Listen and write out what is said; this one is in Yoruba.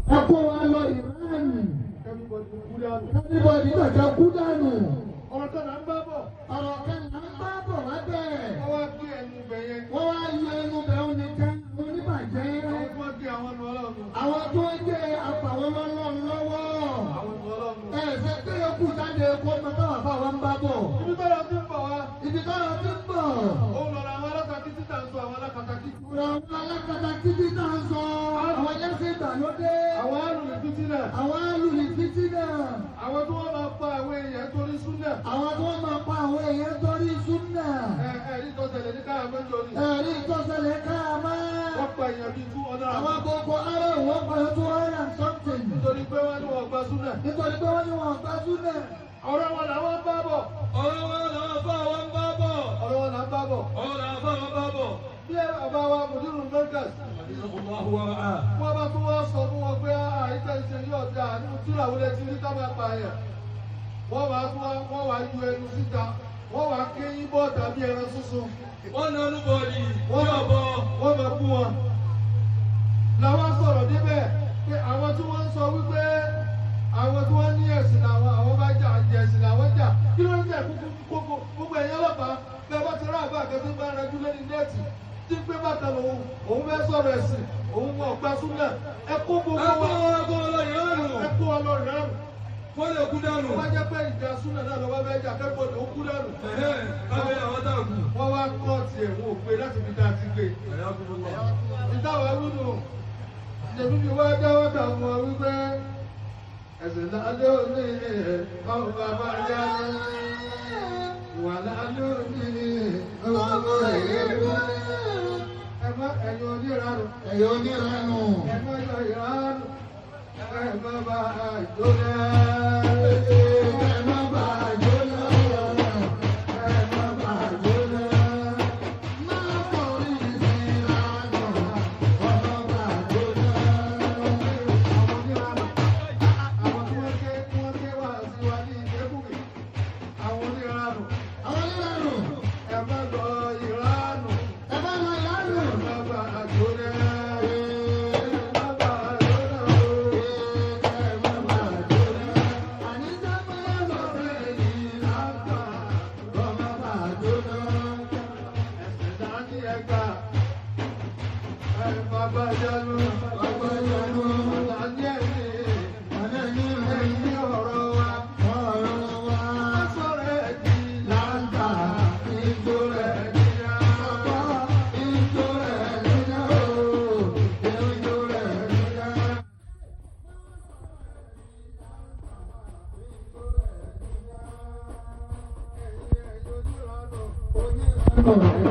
Ẹ kó wa lọ Iran. Everybody kú dànù. Everybody gbàgbọ́ kú dànù. Ọ̀rọ̀ kan là ń bá bọ̀. Ọ̀rọ̀ kan là ń bá bọ̀ wá bẹ́ẹ̀. Wọ́n wá gbé ẹnu bẹ̀ yẹn. Wọ́n wá yọ ẹnu bẹ̀ ọ́ nìkan oníbàjẹ́. Àwọn tí wọ́n gbé àwọn nu ọlọ́run. Àwọn tó ń jẹ́ apàwọn lọ́lọ́run lọ́wọ́. Àwọn nu ọlọ́run. Ẹ ṣe pé yòókù jáde kó mọ táwọn afáwọn ń bá bọ̀. Ibi tọ́lá ti ń bọ̀ wá. Ibi tọ́lá ti ń bọ̀. Òun lọ̀rọ̀ àwọn alátakítí tà ń sọ àwọn alákatakítí. Ọ̀rọ̀ àwọn alákatakítí náà ń sọ. Àwọn ẹlẹ́sìn ìgbàlódé. Àwọn alùlùfítì náà. Àwọn alùlùfítì náà. Àwọn tí wọ́n máa pa àwọn èèyàn torí súnà. Àwọn tí wọ́n máa pa àwọn èèyàn torí súnà. Ẹ ẹ̀rí tó ṣẹlẹ̀ ní káyà mẹ́jọ ni. Ẹ̀rí ìtọ́sẹ̀lẹ̀ káàmá. Wọ́n pa èèyàn bíi 200. Àwọn Boko Haram wọ́n pa 200 and something. Nítorí pé wọ́n ní wọ́n gba súnà. Nítorí pé wọ́n ní wọ́n gba súnà. Ọ̀rọ̀ wọn làwọn bá bọ̀. Ọ̀rọ̀ wọn làwọn bá wọn bá bọ̀. Ọ̀rọ̀ wọn là ń bá bọ̀. Ọ̀rọ̀ làwọn bá wọn bá bọ̀. Bí bàbá wa Mùdírù Mẹ́kàs. Wọ́n bá tún wá sọ fún wọn pé àìsàn ìṣe yóò dáa nínú tíra wọlé tí ní ká máa pa èèyàn. Wọ́n wá tún wọ́n wá yọ ẹnu síta. Wọ́n wá ké yín bọ́ tàbí ẹran sísun. Wọ́n na olúbọ̀dì. Wọ́n Yóò bọ̀. Wọ́n máa kú wọn. Làwọn sọ̀rọ̀ débẹ̀ pé àwọn tí wọ́n ń sọ wípé àwọn tí wọ́n ní ẹ̀sìn làwọn àwọn bá jà jẹ ẹ̀sìn làwọn jà. Kí ló ń tẹ̀ kúkú gbogbo gbogbo ẹ̀yìn ọlọ́pàá bẹ́ẹ̀ bá ti rá àbá àkẹ́tí bá rẹjú lẹ́ni nẹ́ẹ̀tì tí pé bàtà lòun òun fẹ́ sọ̀rọ̀ ẹ̀sìn òun mọ̀ ọ̀gbá súnà ẹ kó gbogbo Ẹ kó wọn wọn kó wọn lọ ìránù. ẹ kó wọn lọ rẹ̀ Kó lè kú dànù. wọ́n jẹ́ pé ìjà súnà náà lọ́wọ́ fẹ́ jà kẹ́kọ̀ọ́ ló kú dànù. Kábẹ́ àwọn dàgù. Wọ́n wá kọ́ọ̀tì ẹ̀ wọ́n ò pé láti fi dá ti gbé. Ìtawà wúlò lèmi fi wá dáwọ́ kà mọ́ wípé ẹ̀sìn lálẹ́ òní ọ̀hún bàbá yá ìwà lálẹ́ òní ọ̀hún èébú ẹ má ẹ̀yin oníranù Ẹ̀yin oníranù. ẹ má yọ ìranù ẹ má bá a jóná. Ẹ má bà á jóná. Ẹ má bà á jóná. Má torí ìranù. Ọmọ bà á jóná. Àwọn oníranù, àwọn tí wọ́n ké wá sí wa ní ìdẹ́kùnrin, àwọn oníranù. Àwọn oníranù. Ẹ má lọ ìranù. Ẹ má lọ ìranù. Ẹ má bà á jóná. Ẹ má bà á jóná o. Ẹ má bà á jóná. Àní sábà lọ́sẹ̀ yìí lápá. Ọmọ bà á jóná. Ẹ̀sìn dání ẹgbà. Ẹ má bà jánu. Ọgbà ìyanu. Dání ẹ̀sìn. Àná ní Ẹ̀yìn ọ̀rọ̀ wa. ọ̀rọ̀ wa. Má sọ̀rọ̀ ẹ̀ di Láńtà ìjó rẹ̀ níyà. Ọ̀pọ̀ ìjó rẹ̀ níyà o. Ìjó rẹ̀ níyà. Ẹ̀yin oníranù. Onírànù.